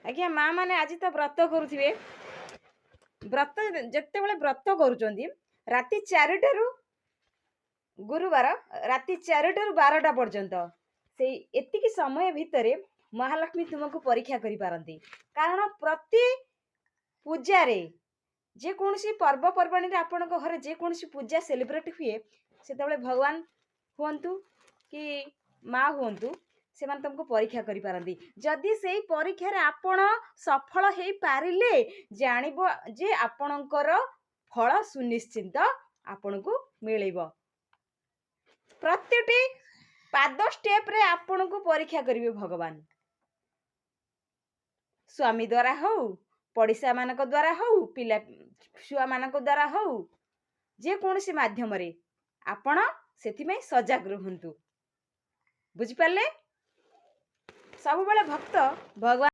ଆଜ୍ଞା, ମା ମାନେ ଆଜି ତ ବ୍ରତ କରୁଥିବେ। ବ୍ରତ, ଯେତେବେଳେ ବ୍ରତ କରୁଛନ୍ତି, ରାତି 4ଟାରୁ, ଗୁରୁବାର ରାତି 4ଟାରୁ 12ଟା ପର୍ଯ୍ୟନ୍ତ, ସେଇ ଏତିକି ସମୟ ଭିତରେ ମହାଲକ୍ଷ୍ମୀ ତୁମକୁ ପରୀକ୍ଷା କରିପାରନ୍ତି। କାରଣ ପ୍ରତି ପୂଜାରେ, ଯେକୌଣସି ପର୍ବପର୍ବାଣୀରେ, ଆପଣଙ୍କ ଘରେ ଯେକୌଣସି ପୂଜା ସେଲିବ୍ରେଟ୍ ହୁଏ, ସେତେବେଳେ ଭଗବାନ ହୁଅନ୍ତୁ କି ମା ହୁଅନ୍ତୁ, ସେମାନେ ତୁମକୁ ପରୀକ୍ଷା କରିପାରନ୍ତି। ଯଦି ସେଇ ପରୀକ୍ଷାରେ ଆପଣ ସଫଳ ହେଇପାରିଲେ, ଜାଣିବ ଯେ ଆପଣଙ୍କର ଫଳ ସୁନିଶ୍ଚିତ ଆପଣଙ୍କୁ ମିଳିବ। ପ୍ରତିଟି ପାଦ ଷ୍ଟେପ୍ରେ ଆପଣଙ୍କୁ ପରୀକ୍ଷା କରିବେ ଭଗବାନ, ସ୍ୱାମୀ ଦ୍ୱାରା ହଉ, ପଡ଼ିଶାମାନଙ୍କ ଦ୍ୱାରା ହଉ, ପିଲା ଛୁଆମାନଙ୍କ ଦ୍ୱାରା ହଉ, ଯେକୌଣସି ମାଧ୍ୟମରେ। ଆପଣ ସେଥିପାଇଁ ସଜାଗ ରୁହନ୍ତୁ, ବୁଝିପାରିଲେ? ସବୁବେଳେ ଭକ୍ତ ଭଗବାନ